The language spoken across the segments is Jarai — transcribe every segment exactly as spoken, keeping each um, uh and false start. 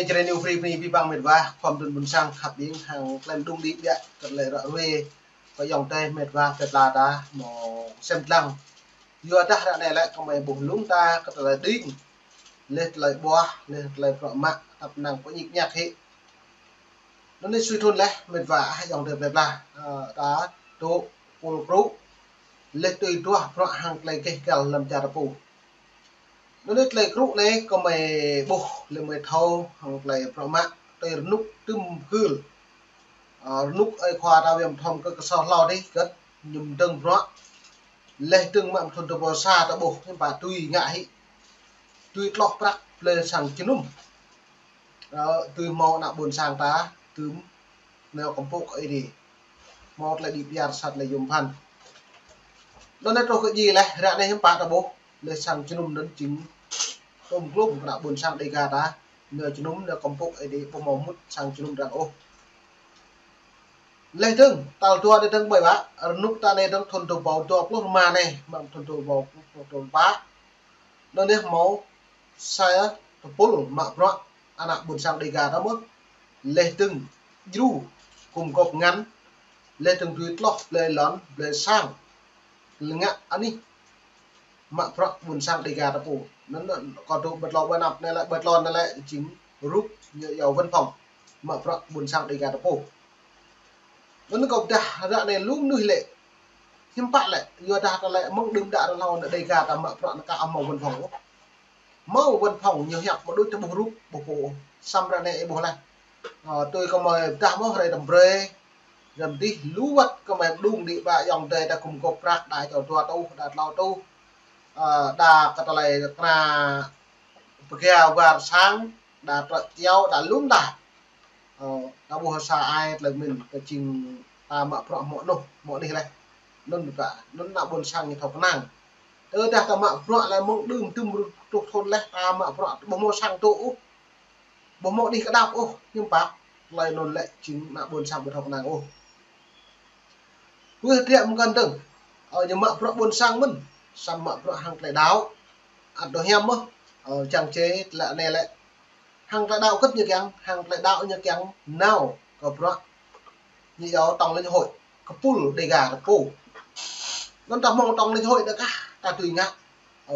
Jrê ñu free free pi bang mĕt wa, khŏm dŭn ƀôn sang khăp ƀing hăng klem đung đĭ ƀiă kơ tơlơi ră ruai kơ ayŏng adơi mĕt wa plơi pla ta hmâo sem dlăng. Yua dah ră anai lĕ kơmơi ƀuh lung ta kơ tơlơi đing, leh tơlơi ƀuah, leh tơlơi prăk mă, tăp năng pơñik ñak hĭ. Anŭn anai sui thun leh mĕt wa ayŏng adơi plơi pla, ơ, ta tŭ pul krŭ, leh tui duah prăk hăng tơlơi gêh gal lăm čar ta pô. Anŭn anai tơlơi krŭ anai kơmơi ƀuh leh mơi thâo hăng tơlơi prăk mă, tui rơnŭk tŭm gưl. Ơ, rơnŭk ơi khua ta wăm thom kơ kơsâo hlâo dih gơ̆t ñŭm dơ̆ng prăk. Leh dơ̆ng mă thun tơpô sa ta ƀuh, hiư̆m pă tui ngă hĭ. Tui tloh prăk blơi sang jơnum. Ơ, tui hmâo ană ƀôn sang ta, tŭm nao kơmpŭk kơ Ơi Adai. Hmâo tơlơi đĭ piar sat lĕ yôm phăn. Anŭn anai truh kơ djai leh, ră anai hiư̆m pă ta ƀuh, leh sang jơnum anŭn jing tŭm klŭm kơ ană ƀôn sang Dêga ta, nao jơnum nao kơmpŭk Ơi Adai ƀu hmâo mŭt sang jơnum arăng ôh. Leh dơ̆ng, tal dua anai dơ̆ng ƀơi ƀă, rơnŭk ta anai dơ̆ng thun tơpô dua pluh rơma anai, mă thun tơpô dua pluh pă. Anŭn anai hmâo sa tơpul mă prăk ană ƀôn sang Dêga ta mơ̆n. Leh dơ̆ng djru gum gŏp ngăn, leh dơ̆ng tui tloh blơi lŏn, blơi sang. Leh ngă anih mă prăk ƀôn sang Dêga ta pô. Anŭn anai kâo tŭ ƀơi tlôn ƀơi anăp anai lĕ, ƀơi tlôn anai lĕ jing rup ñu iâu văn phòng mă prăk ƀôn sang Dêga ta pô. Anŭn anai kâo pơdah ră anai lu mơnuih lĕ. Hiư̆m pă lĕ, yua dah ta lĕ mơ̆ng đưm đă rơhlâo ană Dêga ta mă prăk anŭn ka hmâo văn phòng ôh. Hmâo văn phòng ñu hiăp mă đôč ta ƀuh rup, ƀuh pô. Samơ̆ ră anai ih ƀuh leh. Ơ, tui kơmơi pơdah mơ̆ hrơi tơm brơi. Răm dih lu wơ̆t kơmơi đung đĭ ƀă ayŏng adơi ta gum gŏp prăk đa čô dua tuh, đa tlâo tuh. Ơ, đa kơ tơlơi kơna pơgia war sang, đa trŏ kiao, đa lŭm đa. Ơ, ta ƀuh sa ai tơlơi mĭn kơ jing ta mă prăk hmâo anŭn, hmâo anih leh. Anŭn ƀă, anŭn ană ƀôn sang ñu thâo kơnang. Tơdah ta mă prăk lĕ mơ̆ng đưm tŭm truh thun leh ta mă prăk ƀu hmâo sang tŭ ôh. Ƀu hmâo anih kơdŏp ôh, hiư̆m pă. Tơlơi anŭn lĕ jing ană ƀôn sang ƀu thâo kơnang ôh. Pơ triă mơkăn dơ̆ng, ơ, ñu mă prăk ƀôn sang mơ̆n, samơ̆ mă prăk hăng tơlơi đaŏ. Ăt dŏ hiam mơ̆, ơ, čang čê tơlơi anai lĕ. Hăng tơlơi đaŏ kơ̆t ñu kiăng, hăng tơlơi đaŏ ñu kiăng nao kơ prăk ñu iâu tổng lãnh hội, kơ pul Dêga ta pô. Anŭn ta hmâo tổng lãnh hội đa kah, ta tui ngă. Ơ,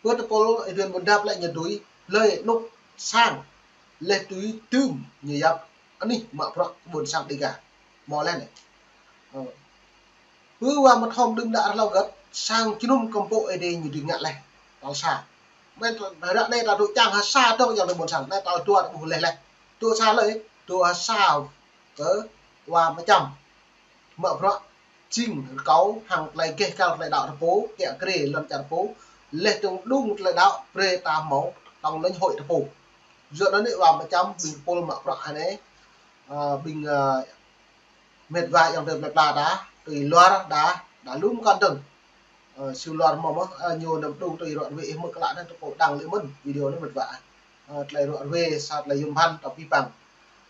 pơ tơpul Ơi Adai ƀôn dap lĕ ñu tui, lơi anŭn sang, leh tui tŭm ñu yap anih mă prăk ƀôn sang Dêga. Hmâo leh anai. Ơ. Pơ wa mă thom đưm đă rơhlâo gơ̆t, sang jơnum kơmpŭk Ơi Adai ñu dưi ngă leh. Tal sa. Mơ̆n ră anai ta tŭ čang ha sa dơ̆ng ayŏng adơi ƀôn sang, anai tal dua ta ƀuh leh leh. Tŭ sa lơi, tŭ ha sa kơ wa mă čăm. Mă prăk jing rơkâo hăng tơlơi gêh gal tơlơi đaŏ ta pô, kiă kriê lŏn čar ta pô, leh dơ̆ng đung tơlơi đaŏ brơi ta hmâo tổng lãnh hội ta pô. Yua anŭn anai wa mă čăm ƀing pul mă prăk anai, ơ, ƀing, ơ, mĕt wa ayŏng adơi plơi pla ta, tui luar đa, đa lŭm kăn dơ̆ng. Ơ, sui luar hmâo mơ̆, ơ, ñu anăm đung tui ră ruai ih mơ̆ klă anŭn tơpul đăng lĕ mơ̆n video anŭn mĕt wa. Ơ, tơlơi ră ruai sat lĕ yôm phăn ta pi bang.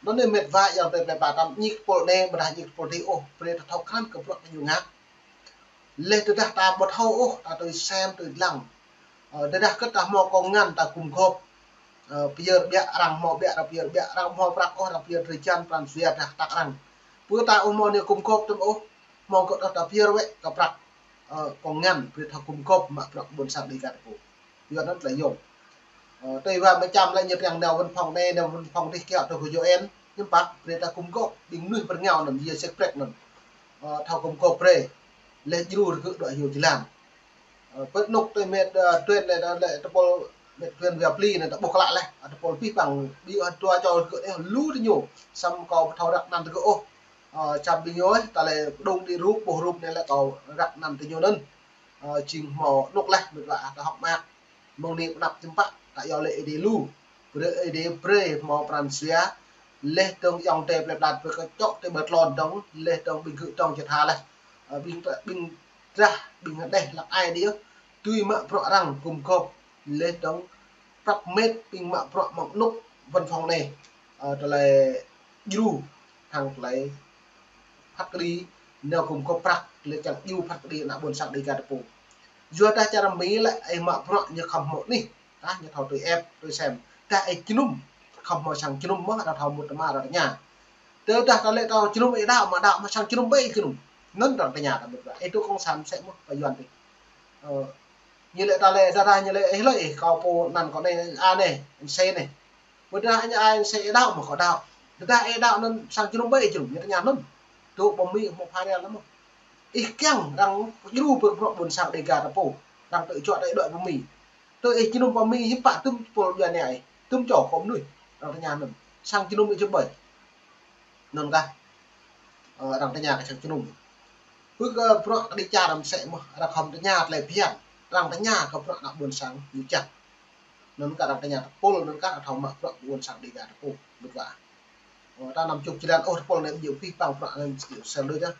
Anŭn anai mĕt wa ayŏng adơi plơi pla ta ñik pul anai, ƀôdah ñik pul dih ôh, brơi ta thâo krăn kơ prăk ta ñu ngă. Leh tơdah ta ƀu thâo ôh, ta tui sem tui dlăng. Ơ, tơdah kơ ta hmâo kông ngăn ta gum gŏp. Ơ, pơyơr ƀiă arăng hmâo ƀiă, arăng pơyơr ƀiă, arăng hmâo prăk ôh, arăng pơyơr drơi jan pran jua dah kơtăk arăng. Pơ ta ƀu hmâo anai gum gŏp tŭm ôh, hmâo kơ ta pơyơr wĕ kơ prăk. Ơ, kông ngăn, brơi ta gum gŏp mă prăk ƀôn sang Dêga ta pô. Yua anŭn tơlơi yôm. Ơ, tui wa mă čăm lĕ ñu kiăng nao văn phòng anai, nao văn phòng dih kiaŏ tơ kơ U N, hiư̆m pă, brơi ta gum gŏp, ƀing mơnuih pơrơngao anŭn, yua sek prek anŭn. Ơ, thâo gum gŏp brơi. Leh djru rơgơ̆ dŏ hyu jơlan. Ơ, pơ anŭn tui mĕt, ơ, Tuen lĕ, lĕ tơpul mĕt Tuen wa pli anai ta ƀuh klă leh. Ơ, tơpul pi bang, ƀiă hơdua čô rơgơ̆ anai lu tơ ñu. Samơ̆ kâo ƀu thâo răk anăn rơgơ̆ ôh. Ơ, čăm ƀing ñu ơi, ta lĕ đung đĭ rup, ƀuh rup anai lĕ kâo răk anăn tơ ñu anŭn. Ơ, jing hmâo anŭn leh, mĕt wa ta hŏk mơak. Mơ̆ng anai pơ anăp hiư̆m pă, ta iâu lĕ Ơi Adai lu. Brơi Ơi Adai brơi hmâo pran jua, leh dơ̆ng ayŏng adơi plơi pla brơi kơ čŏk tơ ƀơi tlôn dơ̆ng, leh dơ̆ng ƀing gơ̆ dơ̆ng čơtha leh. Ơ, ƀing, ƀing drah, ƀing hơđeh lăk ai dih, tui mă prăk arăng gum gŏp, leh dơ̆ng prăk mĕt ƀing mă prăk mơ̆ng anŭn văn phòng anai. Ơ, tơlơi djru hăng tơlơi phat kơđi, nao gum gŏp prăk, lĕ čang djru phat kơđi ană ƀôn sang Dêga ta pô. Yua dah čar Mi lĕ ih mă prăk ñu khŏm hmâo anih, dah ñu thâo tui ĕp, tui sem, dah ih jơnum. Khŏm hmâo sang jơnum mơ̆n, arăng thâo mŭt tơma arăng tơña. Tơdah ta lĕ ta jơnum ih đaŏ mă đaŏ mă sang jơnum ƀĕ jơnum. Anŭn arăng tơña ta mŭt wa. Ih tŭ kông sản mơsĕ mơ̆n pơ Yuan tih. Ơ, ñu lĕ ta lĕ, tơdah ñu lĕ ih lơi ih kâo pô anăn kâo anai, a anai, anai sĕ anai. Tơdah anai a anai sĕ ih đaŏ mă kâo đaŏ. Tơdah ih đaŏ anŭn sang jơnum ƀĕ jơnum, ñu tơña anŭn. Tŭ pơ Mi hmâo phara lăm mơ̆n. Ih kiăng arăng djru pơ bruă ƀôn sang Dega ta pô. Arăng tŭ čuă tơlơi đuaĭ pơ Mi. Tơdah ih jơnum pơ Mi hiư̆m pă tŭm tơpul djuai ania ih, tŭm čô kơ mơnuih, arăng tơña anŭn. Sang jơnum ih čơƀai. Anŭn kah, ơ, arăng tơña kơ sang jơnum. Pơ kơ bruă kơđi čar mơsĕ mơ̆n, arăng khŏm tơña tơlơi phiăn, arăng tơña kơ bruă ană ƀôn sang ñu čang. Anŭn kah arăng tơña tơpul, anŭn kah arăng thâo mă bruă ƀôn sang Dega ta pô, mŭt wa. Ơ, ta anăm čŭk jơlan ôh tơpul anai ƀu djơ̆ abih bang bruă anŭn sel đôč yơh.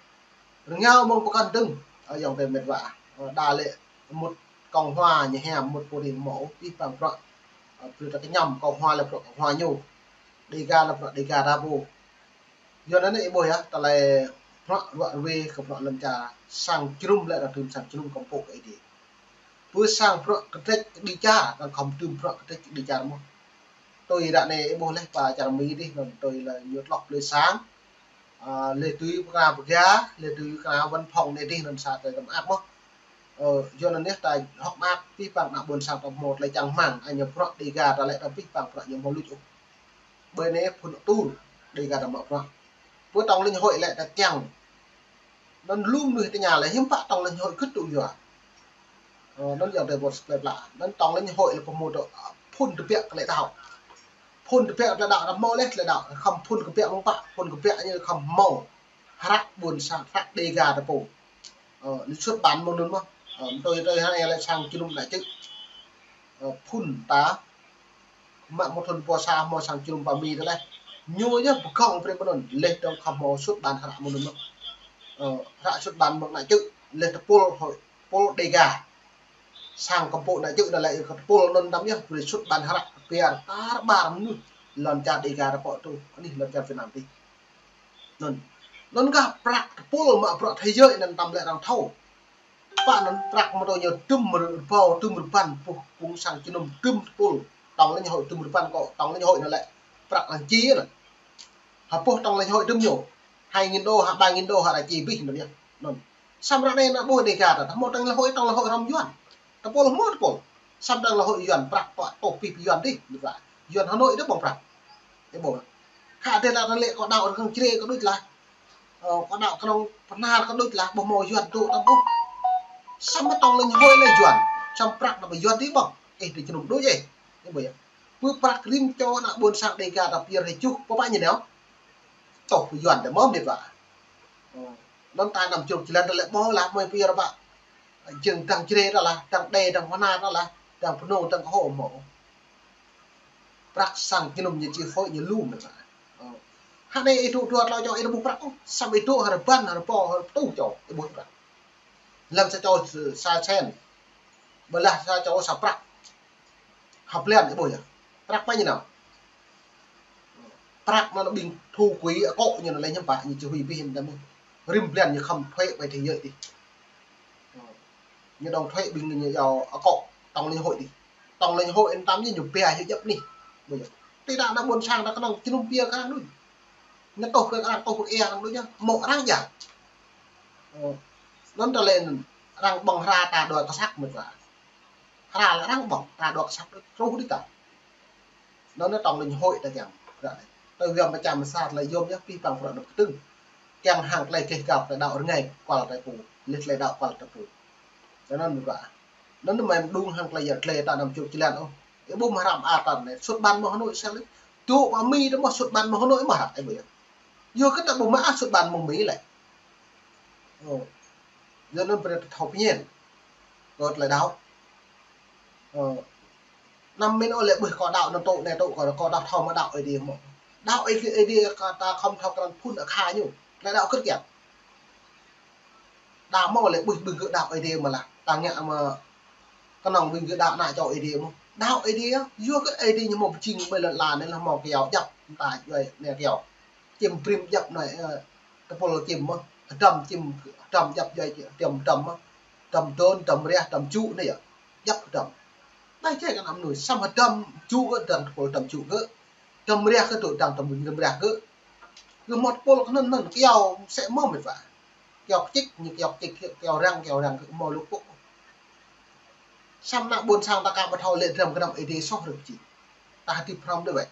Rơngiao mơ̆ng pơkŏn dơ̆ng, ơ, ayŏng adơi met wa. Ơ, đa lĕ mŭt Cộng hòa ñu hiam, mŭt pô ri hmâo abih bang bruă. Ơ, brơi ta kơñăm Cộng hòa lĕ bruă Cộng hòa ñu. Dega lĕ bruă Dega ta pô. Yua anŭn ih ƀuh yơh, tơlơi bruă ruă ruê kơ bruă lŏn čar sang jơnum lĕ arăng tŭm sang jơnum kơmpŏk kơ Ơi Adai. Pơ sang bruă kơdrĕč kơđi čar, arăng khŏm tŭm bruă kơdrĕč kơđi čar mơ̆n. Tui ră anai ih ƀuh lĕ pơ čar Mi dih, anŭn tui lĕ ñu tloh blơi sang. Ơ, lĕ tui kơna pơga, lĕ tui kơna văn phòng anai dih anŭn sa tơlơi tơm ăp mơ̆n. Ơ, yua anŭn yơh ta hơ̆k mơak abih bang ană ƀôn sang ta hmâo tơlơi čang rơmang, anŭn bruă Dega ta lĕ ta abih bang bruă ñu hmâo luč ôh. Ƀơi anai phŭn tŭ Dega ta mă bruă. Pơ tổng liên hội lĕ ta kiăng. Anŭn lu mơnuih tơña lĕ hiư̆m pă tổng liên hội kơ̆t tŭ yua. Ơ, anŭn yua tơlơi ƀuh sơplơi pla. Anŭn tổng liên hội lĕ pơhmut tŭ, ơ, phŭn tơbiă kơ tơlơi đaŏ. Phŭn tơbiă kơ tơlơi đaŏ, ta hmâo lĕ tơlơi đaŏ. Khŏm phŭn tơbiă mơ̆ng pă, phŭn tơbiă ñu khŏm hmâo. Hră ƀôn sang, hră Dega ta pô. Ơ, ñu xuất bản mơ̆ng anŭn mơ̆n. Ơ, tui tui hăng lĕ sang jơnum ană čư̆. Ơ, phŭn ta mă mơ̆ng thŭn pô sa hmâo sang jơnum pơ Mi tơlơi. Ñu yơh pơkŏng brơi mơ̆ng anŭn, lĕ dong khŏm hmâo xuất bản hră mơ̆ng anŭn mơ̆n. Ơ, hră xuất bản mơ̆ng ană čư̆, lĕ tơpul hội, tơpul Dega. Sang kơmpŏk ană čư̆ anŭn lĕ kơ tơpul anŭn tơm yơh, brơi xuất bản hră, biă tar ƀar mơnuih lŏn čar Dega ta pô tŭ, anih lŏn čar Việt Nam tih. Anŭn. Anŭn kah prăk tơpul mă bruă thế giới anŭn tơm lĕ arăng thâo. Pă anŭn prăk mơ̆ tơ ñu tŭm rơbâo, tŭm rơbăn, pŭ kông sang jơnum tŭm tơpul. Tổng liên hội tŭm rơbăn kơ tổng liên hội anŭn lĕ prăk arăng či anŭn. Hơpă tổng liên hội tŭm ñu. Hai nghìn đô, ha ba nghìn đô, ha arăng či abih anŭn yơh. Anŭn. Samơ̆ ră anai ană ƀuh Dega ta, hmâo tổng liên hội, tổng liên hội hrŏm Yuan. Tơpul hmâo tơpul. Samơ̆ tổng liên hội Yuan prăk pă tŏh abih Yuan dih, mŭt wa. Yuan Hà Nội dih ƀơ̆ng prăk. Ih ƀuh. Khă dêh lă ta lĕ kơ đaŏ rơkăng Jrai kơ đôč lah. Ơ, kơ đaŏ kơnơ̆ng pơnar kơ đôč lah, ƀu hmâo Yuan tŭ tăm ôh. Samơ̆ tổng liên hội lĕ Yuan. Samơ̆ prăk ană ƀuh Yuan dih ƀơ̆ng. Ih dih jơnum đôč ih. Ih ƀuh yơh. Pơ prăk rĭm čô ană ƀôn sang Dega ta pơyơr hơjuh, pơpă ñu nao. Tŏh pơ Yuan tơ mơ̆n mŭt wa. Ơ, anŭn ta anăm čŭk jơlan ta lĕ ƀuh lah, mơi pơyơr pă. Jing dang Jrai ta lah, dang Đê, dang Hơna ta lah, dang Pơnông, dang Kơho hmâo. Prăk sang jơnum ñu či hơi ñu lu mơ̆n. Ơ. Hă anai ih tŭ dua tlâo čô ih ƀu ƀuh prăk ôh. Samơ̆ ih tŭ ha rơbăn, ha rơbâo, ha rơtuh čô ih ƀuh prăk. Lăm sa čô sa sen. Ƀơi lah sa čô sa prăk. Ha blan ih ƀuh yơh. Prăk pă ñu nao. Prăk anŭn ƀing thu quỹ akŏ ñu anŭn lĕ hiư̆m pă ñu či hui abih hiư̆m tăm. Rĭm blan ñu khŏm thuế ƀơi thế giới dih. Ñu dong thuế ƀing ñu yua akŏ tổng liên hội dih. Tổng liên hội anŭn tăm ñu ñu pia ñu djăp anih. Ƀuh yơh. Tơdah ană ƀôn sang ta kơnơ̆ng jơnum pia kơ arăng đôč. Ñu tŏh kơ arăng, tŏh kơ ia arăng đôč yơh. Hmâo arăng djă. Ơ. Anŭn ta lĕ arăng ƀơ̆ng hra ta dua kơsăk mơ̆n wa. Hra lĕ arăng ƀơ̆ng, ta dua kơsăk truh dih ta. Anŭn tổng liên hội ta kiăng. Ră anai. Tơ yom pơčăm sa tơlơi yom yơh abih bang bruă anŭn kơtưng. Kiăng hăng tơlơi keh gao tơlơi đaŏ rơngai kual ta pô. Lĕ tơlơi đaŏ kual ta pô. Tơ anŭn mơ̆n wa. Anŭn mơ̆n mơ̆ng đung hăng tơlơi yơh tơlơi ta anăm čŭk jơlan ôh. Ih ƀuh mơ̆ hrăm a tan anai. Xuất bản mơ̆ng Hà Nội sel. Tŭ pơ Mi ta mơ̆ xuất bản mơ̆ng Hà Nội mơ̆ hă. Ih ƀuh yơh. Yua kơ ta ƀu mă xuất bản mơ̆ng Mi lĕ. Ơ. Yua anŭn brơi ta thâo pơñen. Kơ tơlơi đaŏ. Ơ. Anăm min ôh lĕ ƀuh kơ đaŏ anŭn tŭ anai tŭ kơ, kơ đaŏ thâo mă đaŏ Ơi Adai mơ̆. Đaŏ Ơi Adai, Ơi Adai kơ ta khŏm thâo krăn phŭn akha ñu. Tơlơi đaŏ kơ̆t kiăng. Đa hmâo lĕ ƀuh ƀing gơ̆ đaŏ Ơi Adai mơ̆ lah. Ta ngă mơ̆ kơnơ̆ng ƀing gơ̆ đaŏ ană čô Ơi Adai mơ̆. Đaŏ Ơi Adai, yua kơ Ơi Adai ñu hmâo pơjing ƀơi lŏn ala anai lah hmâo kyâo djăp, ta djuai anai kyâo. Čim brĭm djăp anai, ơ, tơpul čim mơ̆. Hơdrăm čim, hơdrăm djăp djuai, hơdrăm hơdrăm mơ̆. Hơdrăm dôn, hơdrăm reh, hơdrăm čŭ anai yơh. Djăp hơdrăm. Anai čai kơ anăm mơnuih, samơ̆ hơdrăm čŭ gơ̆, hơdrăm tơpul hơdrăm čŭ gơ̆. Tơm rah kơ tŭ tang tơm rah kơ. Kơ mơ̆t pôl kơ anŭn anŭn, kyâo sĕ mơ̆ mĕt wa. Kyâo kơčik, ñu kyâo kơčik, kyâo răng, kyâo răng kơ mơ̆ lŭk pŭk. Samơ̆ ană ƀôn sang ta ka ƀu thâo lĕ dram gơnam Ơi Adai soh rơ̆k či. Ta hơdip hrŏm đơi wĕ.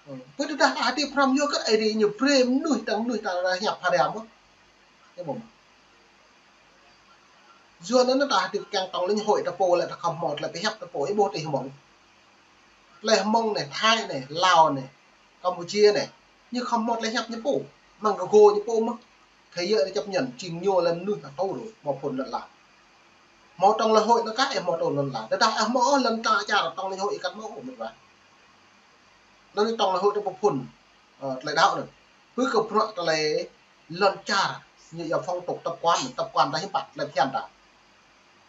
Ơ, pơ tơdah ta hơdip hrŏm yua kơ Ơi Adai ñu brơi mơnuih tang mơnuih ta rah hiăp phara mơ̆. Ơ, ƀơ̆ng. Yua anŭn ta hơdip kiăng tŏng lĕ ñu hơi ta pô lĕ ta khŏm hmâo tơlơi pơhiăp ta pô, ih ƀuh tơlơi hmâo. Tơlơi Hmông anai, Thái anai, Lào anai, Campuchia anai. Ñu khŏm hmâo tơlơi hiăp ñu pô. Mơ̆ng kơ gô ñu pô mơ̆. Thế giới anai chấp nhận jing ñu lĕ mơnuih ta tŭ rơi, hmâo phŭn lŏn ala. Hmâo tŏng lĕ hơi anŭn kah, ơ, hmâo tŭ lŏn ala. Tơdah, ơ, hmâo lŏn ta čar tŏng lĕ hơi ikat hmâo, ơ, mĕt wa. Anŭn tŏng lĕ hơi ta pơphŭn, ơ, tơlơi đaŏ anŭn. Pơ kơ bruă tơlơi lŏn čar, ñu yua phong tục tập quán, tập quán ta hiư̆m pă, tơlơi phiăn ta.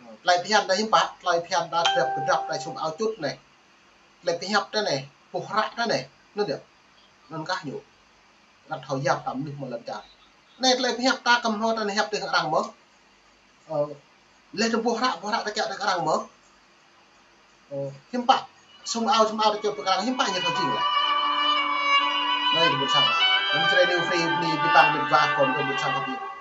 Ơ, tơlơi phiăn ta hiư̆m pă, tơlơi phiăn ta drăp kơdrăp ta sum ao čut anai. Tơlơi pơhiăp ta anai, boh hră ta anai, anŭn yơh. Anŭn kah ñu. Ră thâo yap ta mơnuih mơ̆ lŏn čar. Anai tơlơi pơhiăp ta kăm hmâo ta anai hiăp tơ arăng mơ̆. Ơ, lĕ tơm boh hră, boh hră ta kiăo tơ arăng mơ̆. Ơ, hiư̆m pă, sum ao, sum ao ta čut pơ arăng, hiư̆m pă ñu thâo jing lĕ. Anai, tơm ƀôn sang. Anŭn Jrai New Free, anai, tơpă mĕt wa kơ tơm ƀôn sang kơ ƀing.